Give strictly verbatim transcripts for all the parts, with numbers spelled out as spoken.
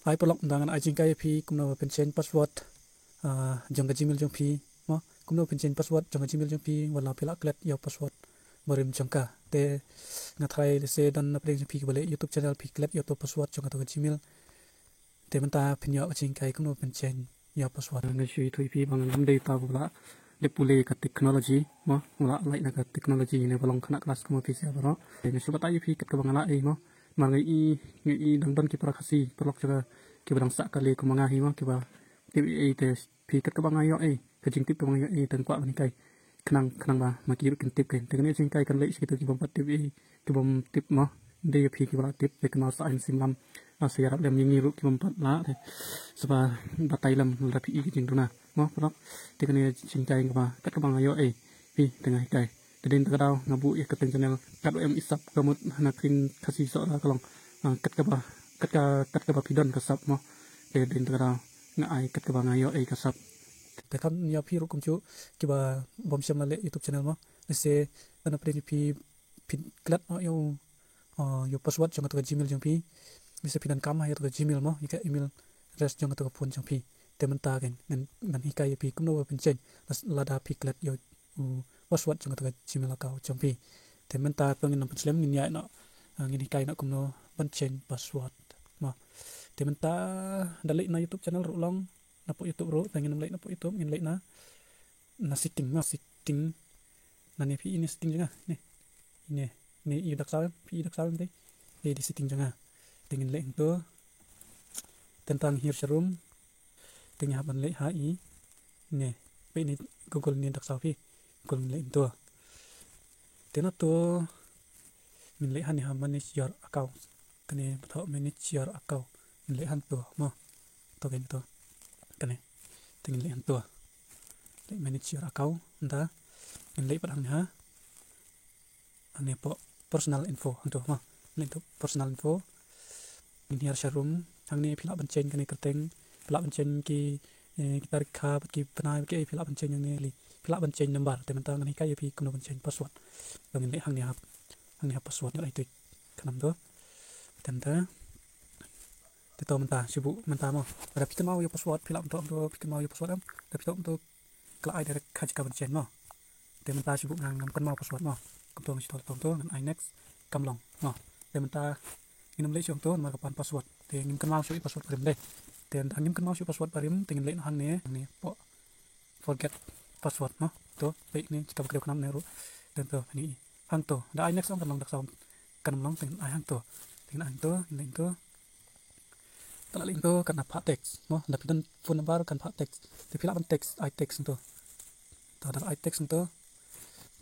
Hi paralok, mynta ngan ai jinghikai ïa phi kumno ban pyncheng password, ah, jong ka Gmail jong phi, mo, kumno ban pyncheng password jong ka Gmail jong phi, wat la phi la klet ïa u password barim jong ka. Te nga tharai lehse don na pdeng jong phi kiba leh YouTube channel phi klet ïa u password jong kato ka Gmail. Te mynta phin ïoh ka jinghikai kumno ban pyncheng ïa u password. Nga shu ïathuh ïa phi ba ngam dei uta uba la dep pule ka technology, mo, uba la lait na ka technology ne ba long khynnah klas kum phi sha baroh. Te nga shu batai ïa phi kat kaba nga la ïohi, mo. Namar nga i, nga i dang don ki para Khasi paralok jong nga kiba dang sah kali kum nga hi, mo, kiba tip ei ei, te phi kat kaba nga ïohi, ka jingtip kaba nga ïohi, te nga kwah ban hikai. Khnang, khnang ba ma ki ruh kin tip kein. Te kane ka jinghikai kan leit sha kito ki bym pat tip ei, ki bym tip, mo. Dei ïa phi kiba la tip, te kynmaw sa ai mynsiem lam, ah, sa ïarap lem ïa ngi ruh ki bym pat la, te sa ba batai lem lada phi i ka jingduna, mo, paralok. Te kane ka jinghikai kaba kat kaba nga ïohi, phi, te nga hikai. Te dei na kata ka daw nga buh ïa ka kyrteng channel Kat U M I Sap, ka mut ha na ka ktien Khasi Sohra ka long, ah, kat kaba, kat ka, kat kaba phi don ka sap, mo. Te dei na kata ka daw nga ai kat kaba nga ïohi ka sap. Te kham ïa phi ruh kumjuh kiba bym shym la leh YouTube channel, mo. Lehse na pdeng phi, phi klet noh ïa u, ah, ïa u password jong kato ka Gmail jong phi. Lehse phi donkam ha ïa kato ka Gmail, mo, ïa ka email address jong kato ka phone jong phi. Te mynta kein ngan, ngan hikai ïa phi kumno ban pyncheng lada phi klet ïa u password jong kato ka Gmail account jong phi. Te mynta to ngin ym pynslem, ngin ïaid noh, ah, ngin hikai noh kumno ban pyncheng password, mo. Te mynta da leit na YouTube channel ruh long, na pdeng YouTube ruh, te ngin ym leit na pdeng YouTube, ngin leit na, na setting, na setting. Nane phi i ne setting jong nga, ne. Ne, ne i dak saw, phi i dak saw te. Te dei setting jong nga. Te ngin leit hangto. Te tang hiar sharum. Te ngi hap ban leit ha i, ne, peit ne Google ne dak saw phi. Google, ngin leit hangto. Te nato ngin leit hangne ha manage your account. Kane ba thoh manage your account. Ngin leit hangto, mo. To kein to. Kane. Te ngin leit hangto. Leit manage your account, nda. Ngin leit pat hangne ha. Hangne pdeng personal info, hangto, mo. Leit hangto personal info. Ngin hiar sharum, hangne phi lah ban change kane ka kyrteng, phi lah ban change ki, eh, ki tarik ha, bad ki bnai, bad ki, eh, phi lah ban change hangne li. Phi lah ban change number, te mynta ngan hikai ïa phi kumno ban change password. To ngin leit hangne ha, hangne ha password ngan ai tik. Khnang to. Te mynta. Te to mynta, shu buh mynta, mo. Lada phi kynmaw ïa u password, phi lah ban thoh hangto, phi kynmaw ïa u password em. Lada phi thoh hangto, ka la ai direct ha jaka ban change, mo. Te mynta shu buh nga ngam kynmaw password, mo. Kumto nga shu thoh to, ngan ai next, kam long, mo. Te mynta ngin ym leit shuh hangto namar ka pan password. Te ngim kynmaw shuh ïa u password barim de. Te mynta ngim kynmaw shuh ïa u password barim, te ngin leit hangne, hangne pdeng forget password, mo. To, peit ne, jaka ba kdew khnang ne ruh. Te to, hangne i. Hangto, da ai next ong kan long dak saw, kan long, te ngin ai hangto. Te ngin ai hangto, ngin leit hangto. Te la leit hangto kan phah text, mo, lada phi don phone number kan phah text. Te phi lah ban text, ai text hangto. To da ai text hangto.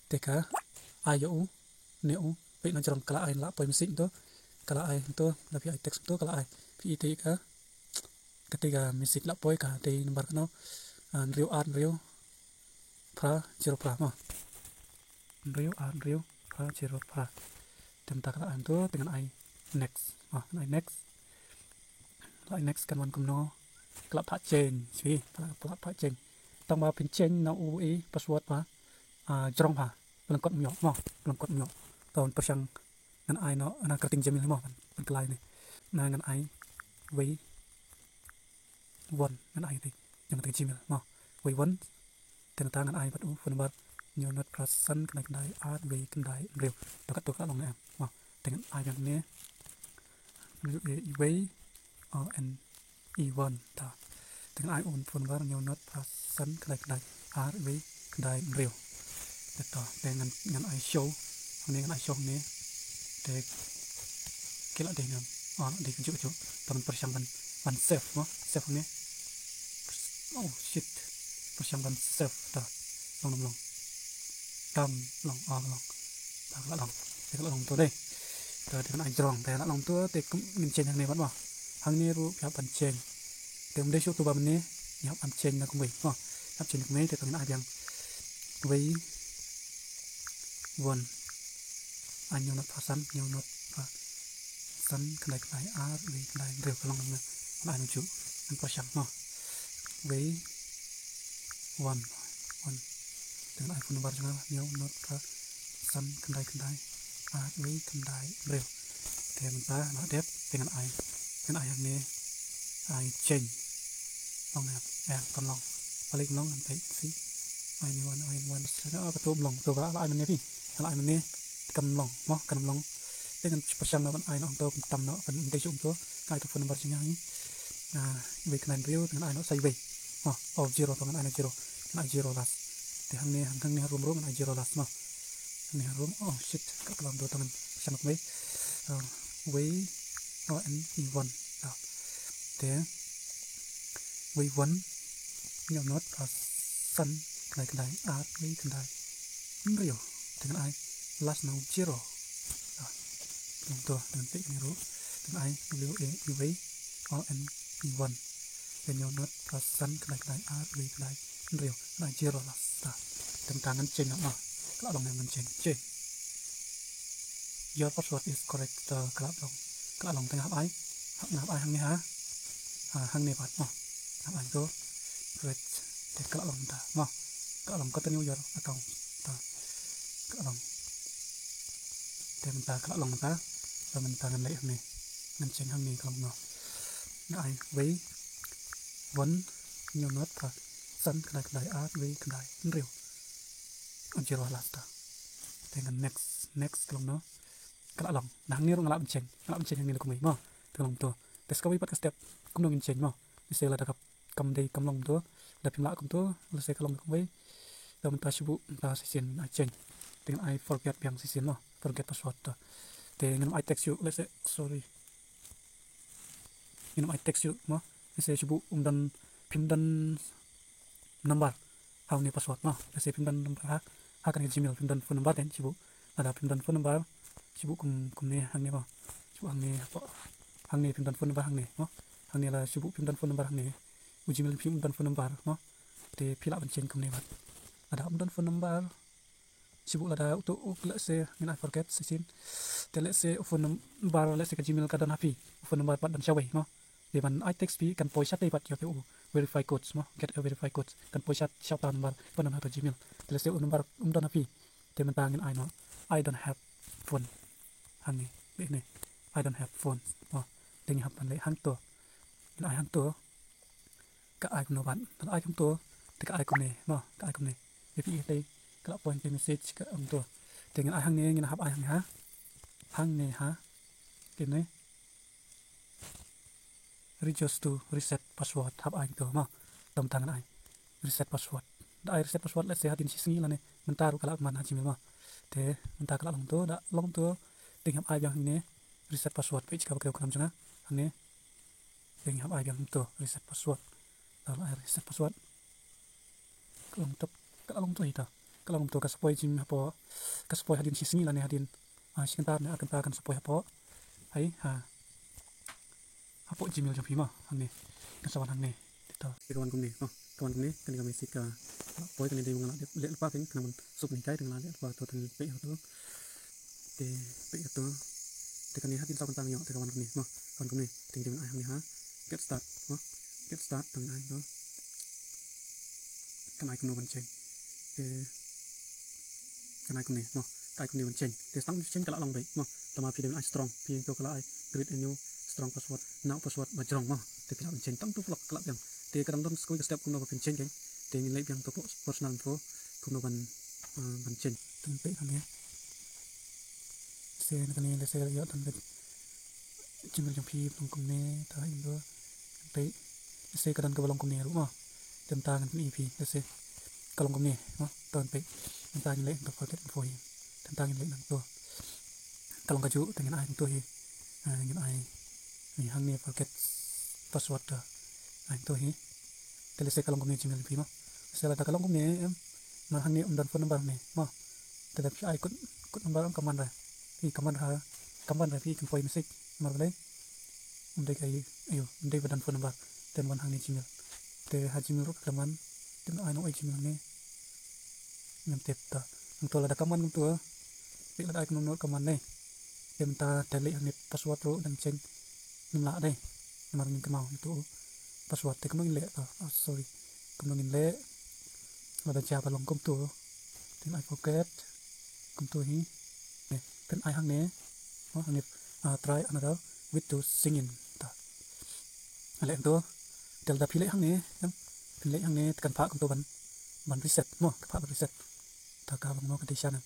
Te ka ai ïa u, ne u, peit na jrong ka la ai, la poi message hangto. Ka la ai hangto, lada phi ai text hangto ka la ai. Phi i te ka, kata ka message la poi, ka te number kano, ah, hynriew ar hynriew phra zero phra, mo. Hynriew ar hynriew phra zero phra. Te mynta ka la ai hangto, te ngan ai next, mo, ngan ai next. La ai next kan wan kumno, ka la phah change, sngewbha, ka la, ka la phah change. Tang ba phin change na u, eh, password ba, ah, jrong ba, ba lyngkot ym ïoh, mo, ba lyngkot ym ïoh. To pyrshang ngan ai noh na ka kyrteng Gmail, mo, ban, ban kylla ne. Na ngan ai wei wan, ngan ai te jong ka Gmail, mo. Wei wan. Te nangta ngan ai pat u phone number hynñiew not phra san khyndai khyndai ar wei khyndai hynriew. To katto ka la long ne em, mo. Te ngan ai biang ne. Wei, o n e wan, to. Te ngan ai u phone number hynñiew not phra san khyndai khyndai ar wei khyndai hynriew. Te to, te ngan, ngan ai show. Hangne ngan ai show hangne. Te ki la dei ne em? O, la dei kajuh kajuh. To ngan pyrshang ban, ban save, mo. Save hangne. Oh shit. Pyrshang ban save, to. Long ne ym long? Kam long, o, long. To, ka la long. Te ka la long to dei. To, te ngan ai jrong, te la long to, te kum ngin change hangne pat, mo. Hangne ruh phi hap ban change. Te ym dei shuh to ba mynne, ngi hap ban change na kumwei, mo. Hap change na kumwei, te to ngin ai biang wei wan. Hynñiew not phra san, hynñiew not phra san khyndai khyndai ar wei khyndai hynriew, ka long kumne. Ngan ai nangjuh, ngan pyrshang, mo. Wei wan, wan. Te ngan ai phone number jong nga, hynñiew not phra san khyndai khyndai ar wei khyndai hynriew. Te mynta la dep, te ngan ai, ngan ai hangne. Ai change. Long em, em kam long. Balik long em tai si. Ai ni wan, ai ni wan. Sa ka tu long tu ba la ai mane pi. La ai mane kam long mo, kam long. Te ngan pyrshang na ban ai no to tam no ban dei sum to. Ai to phone number jingeh ni. Ah, wei khnai hynriew ngan ai no sa wei. Oh, oh zero to ngan ai no zero. Ngan ai zero last. Te hangne, hangne harum rum ngan ai zero last mo. Hangne harum, oh shit, ka klam do to ngan pyrshang wei. Ah, wei, oh, and e one. Ah. Te wei one, hynñiew not, ah, san, khyndai khyndai, ar, wei khyndai, hynriew. Te ngan ai last now zero. Ah, ngan to, ngan peit ni ruh. Te ngan ai W A E wei, O N E one. Te hynñiew not, ah, san, khyndai khyndai, ar, wei khyndai, hynriew. Ngan ai zero last. Ah, te mynta ngan change noh. Ka la long ne ngan change. Change. Your password is correct, uh, ka la long. Ka la long te nga hap ai. Hap, nga hap ai hangne ha. Ha, hangne pat mo. Hap ai to. Correct. Te ka la long ta mo. Ka la long continue your account. Ta. Ka la long. Te mynta ka la long ta. Te mynta ngan leh hangne. Ngan change hangne ka long mo. Nga ai wei. One. Hynñiew not, ah, san, khyndai khyndai, ar, wei khyndai, hynriew. Zero last ta. Te ngan next, next ka long no. Ka la long. Na hangne ruh nga lah ban change. Nga lah ban change hangne la kumwei mo. Te ka long to. Te sa kawei pat ka step. Kumno ngin change mo. Lehse lada ka kam dei kam long to. Lada phim lah kumto. Lehse ka long la kumwei. Te mynta shu buh mynta shisien ai change. Te ngan ai forget biang shisien mo. Forget password to. Te ngan ai text shuh. Lehse, sorry. Ngin ym ai text shuh mo. Lehse shu buh ym don, phim don number ha une password mo. Lehse phim don number ha, ha kane Gmail phim don phone number, then shu buh. Lada phim don phone number shu buh kum, kumne hangne mo. Shu buh hangne hapoh. Hangne phim don phone number hangne mo. Hangne la shu buh phim don phone number hangne. U Gmail phim don phone number mo. Te phi lah ban change kumne pat. Lada ym don phone number, shu buh lada uto u, lehse ngin ai forget shisien. Te lehse u phone number, lehse ka Gmail ka don ha phi. U phone number pat don shawei mo. Te ban ai text phi kan poi shatei pat ïa u verify codes mo. Get a verify codes. Kan poi sha, sha uta u number ba don ha uta u Gmail. Te lehse u number um don ha phi. Te mynta ngin ai noh. I don't have phone. Hangne. Leh ne. I don't have phone mo. Te ngi hap ban leh hangto. Ngin ai hangto. Ka ai kumno ban. Ka ai kumto. Te ka ai kumne mo. Ka ai kumne. Ïa phi ïa te ka la poi te message ka kumto. Te ngin ai hangne, ngin hap ai hangne ha. Hangne ha. Kine. Request to reset password, hap ai to mo. Te mynta ngan ai reset password. Da ai reset password lehse hadien shi sngi lane mynta ruh ka lah man ha Gmail mo. Te mynta ka la long to, da long to. Te ngi hap ai biang hangne reset password, peit ka ba kiew khnam jong nga hangne. Te ngi hap ai biang to reset password. Da la ai reset password. Ka long to, ka long to hi ta. Ka long to ka sa poi Gmail hapoh, ka sa poi hadien shi sngi lane hadien, ah, shi kynta ne ar kynta kan sa poi hapoh. Hai ha. Hapoh Gmail jong phi mo hangne. Kan sa wan hangne. Te to. Te ka wan kumne mo. Ka wan kumne, kane ka message ka poi, kane dei ba nga la leh lypa, kane ka nang ban suk ne kai, te nga la leh lypa, to te peit ha to. Te peit ha to. Te kane hadien saw kynta nga ïoh, te ka wan kumne mo. Ka wan kumne. Te ngi dei ban ai hangne ha get start mo. Get start, te ngan ai to. Kan ai kumno ban change. Te kan ai kumne mo. Ka ai kumne ban change. Te tang change ka la long beit mo. Tangba phi dei ban ai strong. Phi to ka la ai create a new strong password. Nang password ba jrong mo. Te phi lah ban change tang to phi lah ka la biang. Te ka dang don sa kawei ka step kumno ba phin change kein. Te ngin leit biang to hapoh personal info kumno ban, ah, ban change. Te peit hangne. Lehse na kane lehse ïoh tang ka Gmail jong phi ba long kumne, ta ha Indo. Peit, lehse ka don kaba long kumne ruh mo. Te mynta ngan pyni ïa phi, lehse ka long kumne mo. Te peit, mynta ngin leh nangto forget info hi. Te mynta ngin leh nangto. Ka long kajuh, te ngin ai nangto hi. Ah, ngin ai. Ni hangne forget password to. Ai nangto hi. Te lehse ka long kumne Gmail jong phi mo. Lehse lada ka long kumne em, namar hangne ym don phone number ne mo. Te lada phi ai code, code number ym, ka man re. Phi, ka man re, ka man re, phi kan poi message. Namar balei? Ym dei ka, aïu, ym dei ba don phone number. Te wan hangne Gmail. Te ha Gmail ruh ka man. Te ai noh ïa Gmail hangne. Ngam tip ta. Nangto lada ka man kumto. Peit lada ai kumno ka man ne. Te mynta te leh hangne password ruh dang change. Ngim lah dei. Namar ngim kynmaw ïa uto u password, te kumno ngin leh to. Oh, sorry. Kumno ngin leh. Lada jia ba long kumto. Te ngin ai forget. Kumto hi. Ne, phin ai hangne. Oh, hangne, ah, try another way to sign in. Ta. Nga leh hangto. Te lada phi leh hangne, em, phin leh hangne, te kan phah kumto ban, ban reset mo, ka phah ban reset. Ta ka bang mo ka dei sha ne.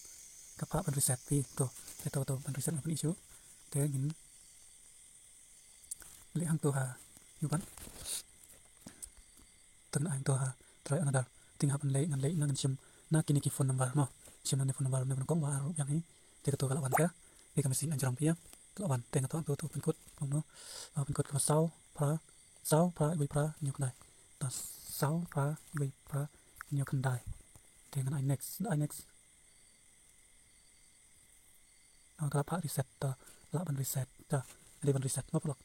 Ka phah ban reset phi to. Te to to ban reset nga phin issue. Te ngin leh hangto ha. Ïa ban. Te ngan ai hangto ha. Try another. Te nga hap ban leh, ngan leh, ngan shim na kine ki phone number mo. Shim na ne phone number ne ban kong ba ar ruh biang hi. Te kato ka lah wan ka. Te ka message an jrong phi ïa. Ka lah wan te nga thoh hangto to pin code. Bang no. Ah, pin code ka ba saw phra, saw phra wei phra hynñiew khyndai. Ta saw phra wei phra hynñiew khyndai. Te ngan ai next, ai next. Ah, ka la phah reset ta, la ban reset ta, dei ban reset mo paralok.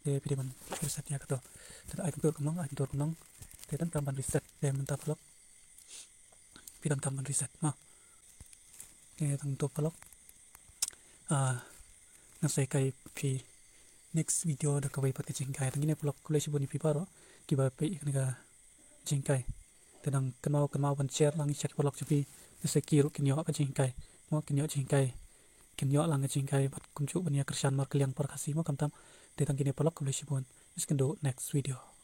Te phi dei ban reset ïa kato. Te ai kumto kumno, ai kumto kumno. Te donkam ban reset te mynta paralok. Phi donkam ban reset mo. Te tang to paralok. Ah, ngan sa ïa kai phi next video da kawei pat ka jinghikai. Tang kine paralok khublei shibun ïa phi baroh kiba peit ïa kane ka jinghikai. Te dang kynmaw kynmaw ban share lang ïa ki paralok jong phi. Te sa ki ruh kin ïoh ka jinghikai. Mo kin ïoh jinghikai. Kin ïoh lang ka jinghikai bad kumjuh ban ïa kyrshan markylliang por Khasi mo khamtam. Te tang kine paralok khublei shibun. Ïa sa kynduh next video.